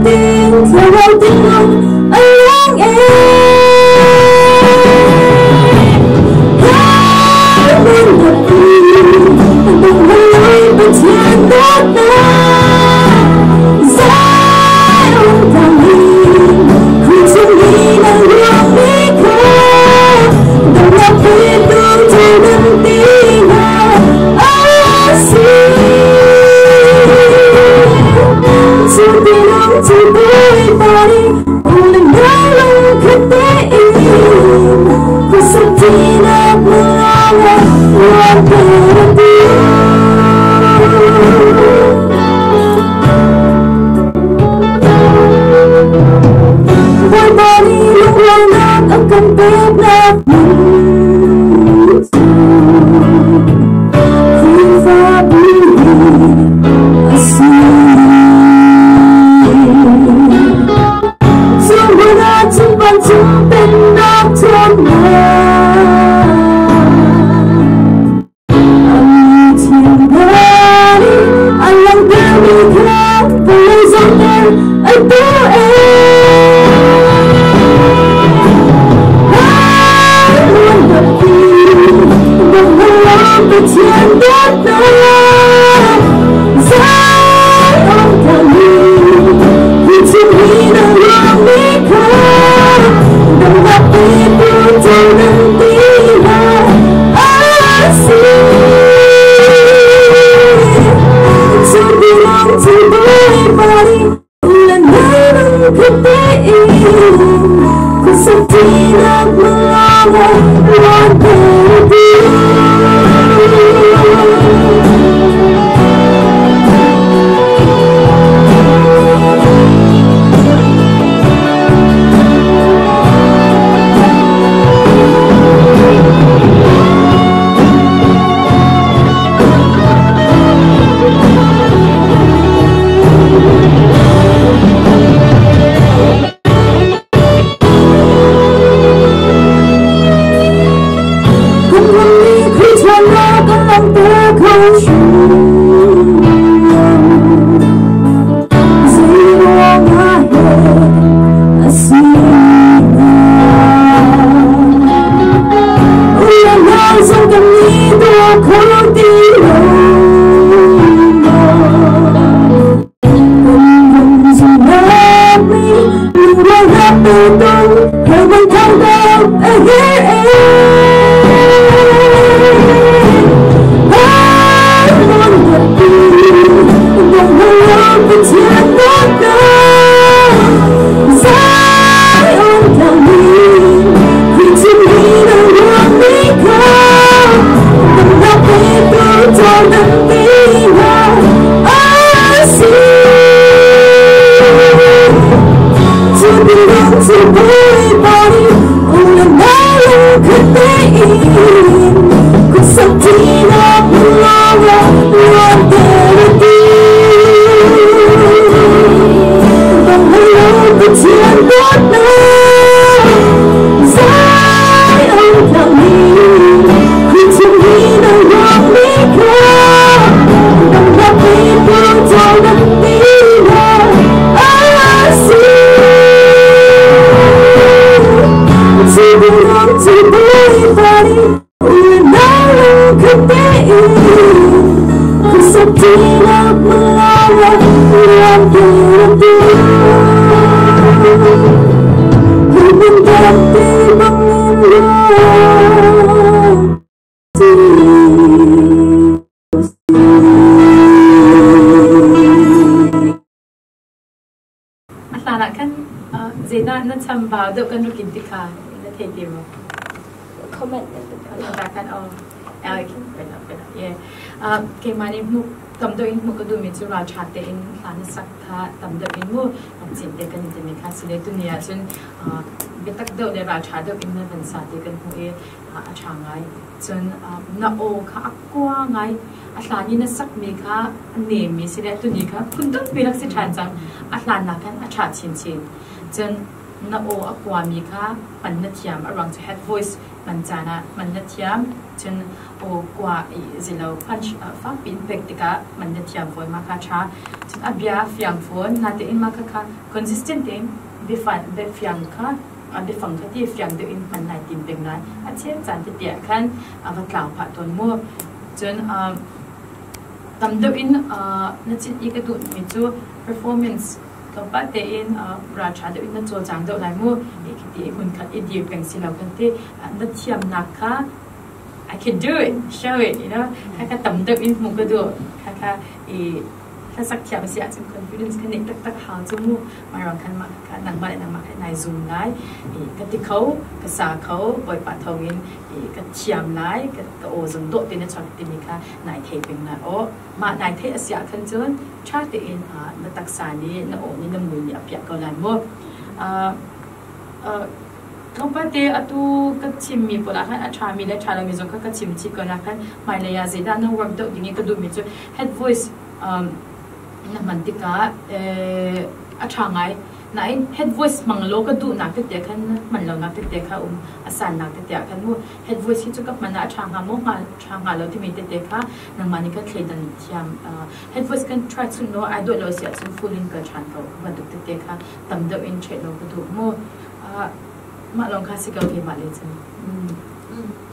Ding thlarau ding lung a leng e. Heaven the Bang haloi Pathian dawtnak Zion thangin Khrih chung i nan ruahmi kha Dawtnak petu cu nan ti hna a si. Cu tilawng cu Bawipa nih unau lungkhat tein khuasak ṭinak hmun ah luanter a duh. Bawipa nih lungrualnak a kan peknak hmun cu Khrihfabu hi a si. Cu hmun ah cun vancung pennak ṭhawnnak A hlan ah khan zeidah na chambau deuh kan rak in ti kha na thei ti maw? Comment Ta kan oh. Yeah. Keimah nih hmuh tam deuh in hmuh ka duhmi cu ralṭha tein hla na sak kha tam deuh in mu cin te kan timi kha si le tuni ahcun biatak deuh le ralṭha deuh in na van sa ti kan hmuh i a ṭha ngai. Cun na aw kha a kua ngai. A hlan i na sakmi kha a nemmi si le tuni kha phun tampi rak si ṭhan cang. A hlannak khan a ṭha chinchin. Cun na aw a kuami kha hman na thiam. A ruang cu head voice hman caan ah hman na thiam. Cun aw kua i zilo punch fakpi in pek tikah man na thiam fawn ma kha ṭha. Cun a bia fiang fawn natein mah khakha consistent tein biafan biafiang kha biafang kha ti fiang deuh in hman nai tim peng lai. A cheu caan tete ah khan a va tlau phah tawn mu. Cun tam deuh in na chinh i ka duhmi cu performance tlawmpal tein ralṭha deuh in na cawlcang deuh lai mu. Khiti i hmunkhat i dir peng si lo kan ti. Na thiamnak kha I can do it, show it. Khakha tam deuh in hmuh ka duh. Khakha i hlasak thiam a si ahcun confidence kha neih taktak hau cu mu. Mah ruang khan mah kha nangmah le nangmah kha nai zum lai. I ka ti kho, ka sa kho, Bawipa thawngin i ka thiam lai, ka ka aw zong dawh tein a chuak timi kha nai thei peng lai. Aw mah nai theih a si ahkhan cun ṭha tein na taksa nih na aw nih na mui nih a piah ko lai mu. Tlawmpal te atu ka chimmi pawl ah khan a ṭhami le ṭha lomi zong kha ka chim chih ko nain hmailei ah zeidah na work deuh ding i ka duhmi cu head voice na hman tikah a ṭha ngai. Nain head voice hmang law ka duhnak tete khan hman lonak tete kha um a sannak tete ah khan mu head voice hi cu ka hman ah a ṭha hnga maw hnga ṭha hnga lo timi tete kha nangmah nih khan thleidan thiam head voice kan try chun law ai dawh lo si ahcun full in kal ṭhan ko bantuk tete kha tam deuh in ṭheh law ka duh mu. Mah lawng kha si ko keimah le cun.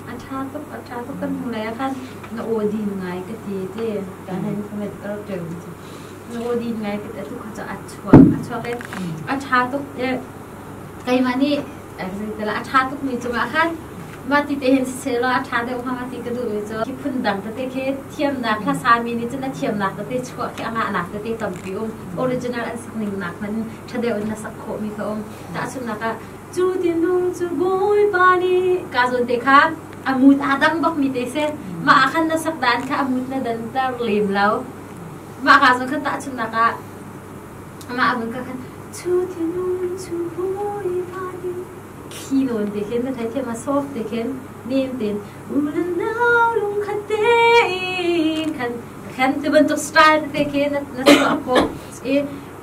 A ṭha tuk, a ṭha tuk kan hnu lei ah khan na aw din ngai ka ti te ka hen comment ka rak ṭial cu. Na aw din ngai ka ti atu kha cu a chuak a chuak i a ṭha tuk e keimah nih zeitala a ṭha tuk mi cungah khan mah ti te hin siseh law a ṭha deuh hnga ma ti ka duh mi cu khi phun dang tete khi thiamnak hlasa mi nih cun a thiamnak tete chuah khi a ngahnak tete tampi um original an sak ning nak hmanh ṭha deuh in na sak khawh mi kha um Tahchunhnak ah, cu tinung cu Bawipa nih ka zawn te kha a mut aa dang bak mi te si. Mah ah khan na sak dan kha a mut na danter lem lo. Mah ka zawn khan tahchunhnak ah mah a mun ka khan cu tinung cu Bawipa nih thli nawn te khin na theithiam a soft te khin nem tein u le nau lungkhat tein khan khan ti bantuk style te khi na na chuah khawh i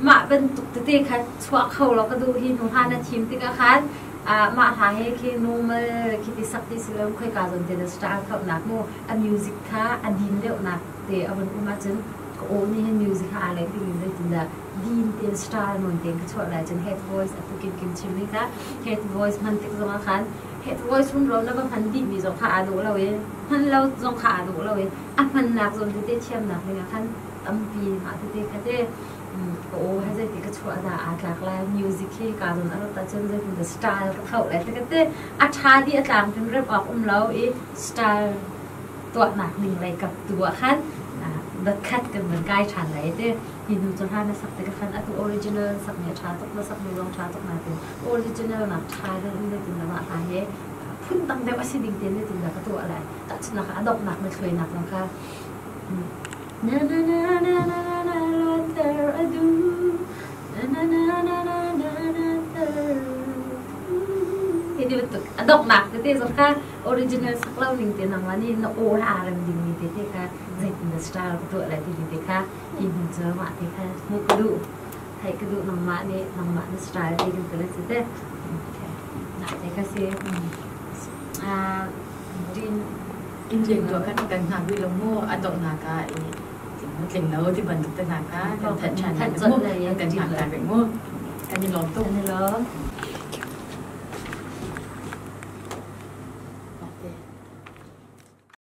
mah bantuk tete kha chuah kho law ka duh hi hnu hna na thim tikah khan mah hla he khi normal khi ti sak ti si lo khoi ka zawn te na style khonak mu a music kha a din deuhnak te a vun um ahcun ka aw nih hin music kha aa leng ding in zeitindah din tein style nawn tein ka chuah lai cun head voice atu kim kim chim mi kha head voice hman tik zongah khan head voice hun ro na va hman dih mi zong kha aa dawh lo i hman lo zong kha aa dawh lo i a hmannak zawn tete thiamnak ding ah khan tampi mah tete kha te ka aw he zeiti ka chuah dah aa tlak lai music hi ka zawn a rat ahcun zeitin dah style ka khoh lai te te a ṭha dih a tlang tin rem awk um lo i style tuahnak ning lei kap tu ah khan dot khat kan van kai ṭhan lai te hi hnu cu hla na sak tikah khan atu original sak mi a ṭha tuk na sak mi zong ṭha tuk nain original nak ṭha deuh in zeitin dah mah hla hi phun dang deuh a si ding tein zeitin dah ka tuah lai tahchunhnak ah a donghnak na thluainak zong kha Na na na na na na luatter a duh Na na na na na na na ter Hi ti bantuk a donghnak tete zong kha original sak lo ning te nangmah nih na aw he aa rem dingmi tete kha zeitin dah style ka tuah lai timi te kha hi hnu cu mah te kha hmuh ka duh theih ka duh nangmah nih nangmah na style te kan ka si te nah te kha si din In tling tuah kan kan hngak rih lo mu a donghnak ah i tling lo ti bantuk te hna kha kan thanh ṭhan lai mu kan hngak ta rih mu kan i lawm tuk kan i lawm.